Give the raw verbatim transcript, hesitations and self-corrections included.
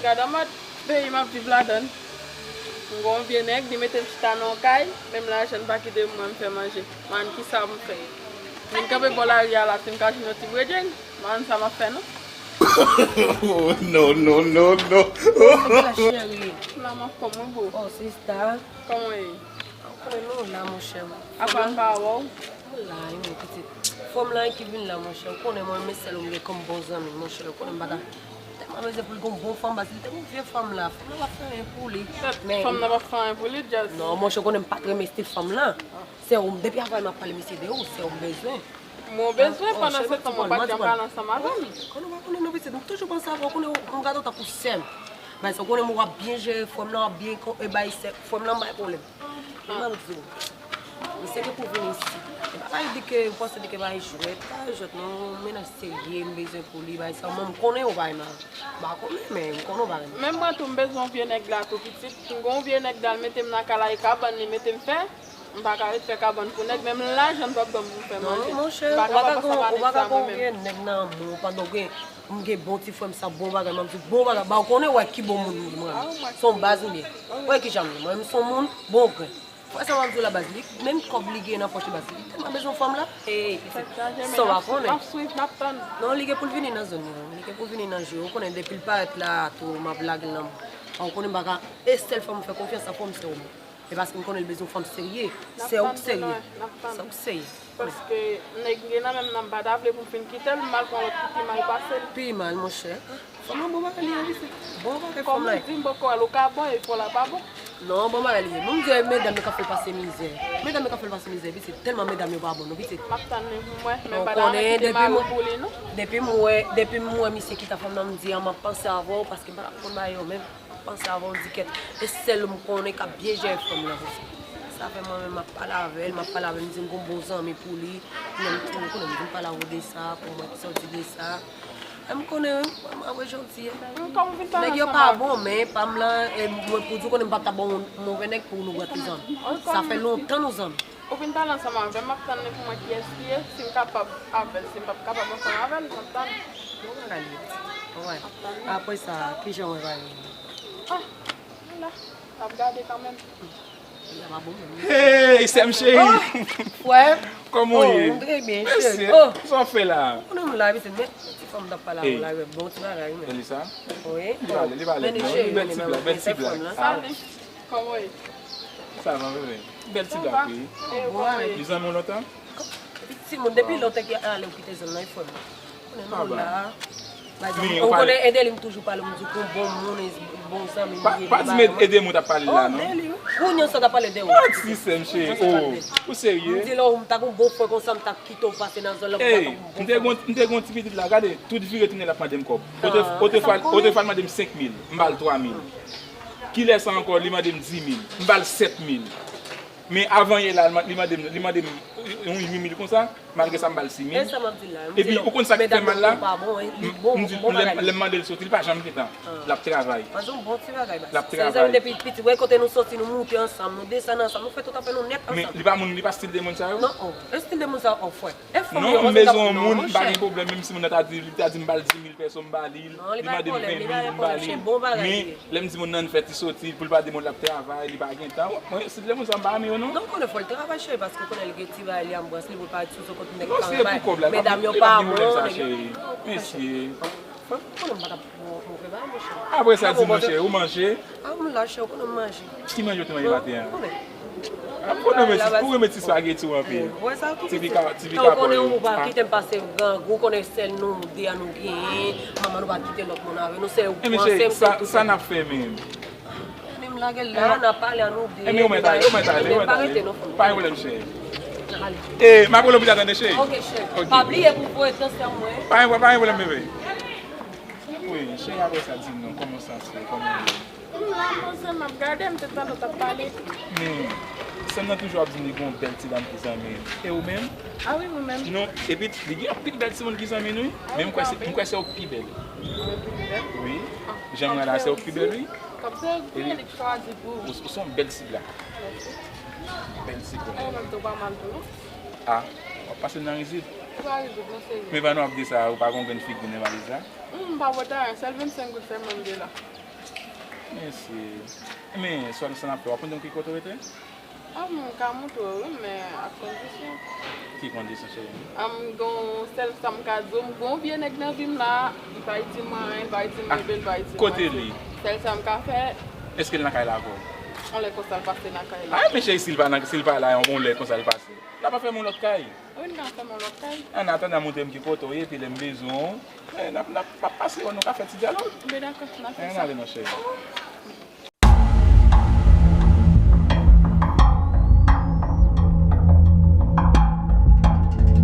Gad anmòd peyi m ap viv ladan l. M gen yon vye nèg, li mete m chita nan yon kay, menm lajan l pa kite m mwen m fè manje. Man, kisa pou m fè? Vin kanpe bò lari a la, si m ka jwenn yon ti bredjeng, man, sa m ap fè non. Oh, no, no, no, no. Kòman cheri? La m anfòm wi boo. Oh, sista. Kòman w ye? Konnen nou la, monchè. Apa m pa wè w? Ou la, wi, pitit. Fanm lan ki vin la, monchè. Ou konnen mwen, men sèl ou m gen kòm bon zanmi, monchè. Ou konnen m pa ta. Tèlman bezwen pou l gen yon bon fanm, baz li te yon vye fanm la. Fanm lan pa fè anyen pou li. Men, Fanm nan pa fè anyen pou li, just. Non, monchè, ou konnen m pa t renmen stil fanm lan. Se ou, depi avan m ap pale misye de ou, se ou m bezwen. Mwen w bezwen, pandan se tan mwen pa t janm pale ansanm avè l. Konnen ou pa konnen non, pitit, m toujou panse avè w, konnen ou, m gade w tankou sè m. Baz ou konnen mwen w ap byen jere fanm lan, w ap byen ko- e bay sè fanm lan bay pwoblèm. Men ban m di w. Misye gen pou vini isit. E pa bay di ke ou panse di ke bay jwèt, pa jwèt non, mennaj serye, m bezwen pou li, bay sa, mwen m konnen ou bay mal. M pa konnen, men m konnen ou pa renmen. Menm mwen tou, m bezwen yon vye nèg la tou pitit. M gen yon vye nèg la, l mete m nan kay la, e kabann li mete m fè. M pa ka ret fè kabann pou nèg, menm lajan l p ap ban m pou m fè manje. Non, monchè, M pa ou pa ka kapab gon, ansanm ou pa avèk ka sa mwen gon menm. Vye nèg nan moun, pandan ou gen, m gen bon ti frè m sa bon bagay, m ap di bon bagay, ba ou konnen wè ki bon moun li mwen. Se yon baz m ye. Wè ki jan m ye, mwen m se yon moun bon grenn. Fè sa m ap di w la baz, li, menm kòb li gen nan pòch li baz, li tèlman bezwen fanm la. Hey, pitit, sa w pa konnen. M ap swiv, m ap tann. Non, li gen pou l vini nan zòn nan, li gen pou l vini nan jou, ou konnen depi l parèt la tou, m ap lage l nan, ou konnen m pa ka, e sèl fanm m fè konfyans, sa fanm se ou menm. E paske m konnen l bezwen fanm serye. Se ou k serye. Se ou k serye. Paske nèg m gen nan men m nan, m pa ta vle pou m fin kite l, m al pran lòt ki pi mal pase l. Pi mal, monchè. Fanm lan bon bagay li ye, wi, se bon bagay fanm Kòm la ou ye. Di m poko wè l, ou ka bon, e fò la pa bon. Non, bon bagay li ye. Bon, m di medam yo ka fè l pase mizè. Medam yo ka fè l pase mizè, pitit. Tèlman medam yo pa bon, non, pitit. M ap tann li pou mwen, men Ou m pa ta konnen, vle kite depi mal mwen- pou li, non. Depi m wè, depi m wè misye kite fanm nan, m di a, m ap panse avè w, paske m pa ka konn bagay yo menm. M ap panse avè w, di kèt. E sèl ou m konnen k ap byen jere fanm nan, se sa. Sa fè mwen menm, m ap pale avè l, m ap pale avè l, m di m gon bon zanmi pou li. Kounye a m tou, kounye a m di m pale avè w de sa, pou mwen ki sa w di de sa. E m konnen, wi, mwen, mwen, mwen janti. Kòm ou vin pale Nèg yo ansanm pa avè m. Bon, men pa m lan, e mwen pou di w konnen m p ap ta bon, move nèg pou nou granpizan. Sa fè lontan nou zanmi. Ou vin pale ansanm avè m, m ap tann li pou mwen kiyès ki ye, si m kapab avè l, si m p ap kapab ansanm avè l, m ap tann. Bon bagay li ye. Bon bagay. Apre sa, kijan w wè bagay yo? Ah, la, m ap gade kanmenm. Li pa bon menm. Hey, sè m cheri! Frè, Kòman w ye? Trè byen, Mesye, cheri. Oh, sa w fè la? Konnen m la, pitit, men ti fanm t ap pale avè w la, bon ti bagay, men. Elisa? Wi. Li pa lè, li pa lè, Men li non. cheri, Bèl li ti menm, blag, bèl ti se blag. fanm lan. Ah, Kòman w ye? Sa va, bebe? Bèl ti blag, wi. E ou kòman w ye? Li zanmi w lontan? Epi timoun, depi lontan ki ale ou kite zòn nan, e frè m. Konnen nou la. Men, Ou ou pale- konnen Edeline m toujou pale, m di gon bon moun, bon zanmi. Pa, pa di m Edeline ou t ap pale la, non? Kounye sa w t ap pale de ou. What, si sè m cheri? Oh, ou serye? M di lè ou m ta gon bon frè konsa, m ta kite w pase nan zòn la. Ey, m te gon, m te gon ti pitit la, gade, tout vire tounen l ap mande m kòb. Otrefwa, otrefwa l mande m senk mil, m ba l twa mil. Kilè sa ankò, li mande m dis mil, m ba l sèt mil. Men avan yè la, li mande m, li mande m yon uit mil konsa, malgre sa m ba l sis mil. Epi, ou konn sa k fè mal la? M di, lè, lè m mande l soti, li pa janm gentan. L ap travay. L ap travay. Depi piti, wè kote nou soti, nou moute ansanm, nou desann ansanm, nou fè tout afè nou nèt ansanm. Men li pa moun, li pa stil de moun sa yo? Non, oh, e stil de moun sa yo, oh, frè. Non, m bezwen yon moun, m pa gen pwoblèm, menm si moun nan ta di, li ta di m ba l dis mil peso, m ba li l, li mande m ven mil, m ba li l. Men, lè m di moun nan fè ti soti, pou l pa di moun l ap travay, li pa gen tan, mwen, si lè moun sa m pa renmen yo, non. Non, konnen fò l travay, cheri, paske konnen li gen ti bagay, li anbrase li, pou l pa sou sou kot nèg travay. Medam yo pa bon, nèg yo. Mesye. Konnen m pa t ap move bagay, monchè. Apre sa, di m, monchè, ou manje? A, m la, cheri, ou konnen m manje. Ki manje ou te manje maten an? Ou konnen. A, ou konnen, ou renmen ti spageti ou anpil. Ti pika, ti pika. Ou konnen ou pa kite m pase grangou, ou konnen sèl nou de a nou genyen. Manman nou pa kite lòt moun avè nou, se ou pran, se m, se tout. Sa n ap fè menm? Ann lage l la, n ap pale an nou de. Ebyen, ou mèt ale, ou mèt ale, ou mèt ale. Pa gen pwoblèm, cheri. E, m ap rele w pita, tande, cheri. Ok, cheri. Pa bliye pou voye transfè mwen. Pa gen, pa gen pwoblèm, bebe. Wi, cheri, apre sa, di m non, kòman w santi w, kòman w ye? M la, poze m ap gade, m te tande w t ap pale. Men, sè m nan toujou ap di m li gen yon bèl ti dam ki zanmi l. E ou menm? A wi, mwen menm. Non, epi li gen anpil bèl timoun ki zanmi l, wi. Men m kwè se, m kwè se ou k pi bèl. Mwen pi bèl? Wi. Jan m wè la, se ou k pi bèl, wi. Kòm se ou ki chwazi pou ou. Ou, ou se yon bèl ti blak. Bèl ti blak. A, ou menm tou pa mal tou, non? A, w ap pase m nan rizib. Ou pa rizib, non, serye. Men pandan w ap di sa, ou pa gen yon grenn figi nan valiz la? Humm, m pa pote anyen, sèl vennsenk goud fè mwen m gen la. Mesye. Men, sa, sa n ap fè, w ap montre m ki kote w rete? Ah, m ka montre w, wi, men ak kondisyon. Ki kondisyon, cheri? Ah, m gon sèl sa m ka di w, m gon vye nèg nan vi m la, li pa di m anyen, li pa di m bebe, li pa di m Kote anyen. Li? Sèl sa m ka fè, Èske l nan kay la avè w? yon lè konsa l pase nan kay la. Ay, men cheri, si l pa nan, si l pa la, yon lè konsa l pase. N ap fè m yon lòt kay. Wi, n ka fè m yon lòt kay. An atandan, montre m ki kote w ye, epi lè m bezwen w, eh, n ap, n ap, n ap pase wè nou ka fè ti dyalòg. Ben dakò, n ap fè Ann sa. Ale non, cheri.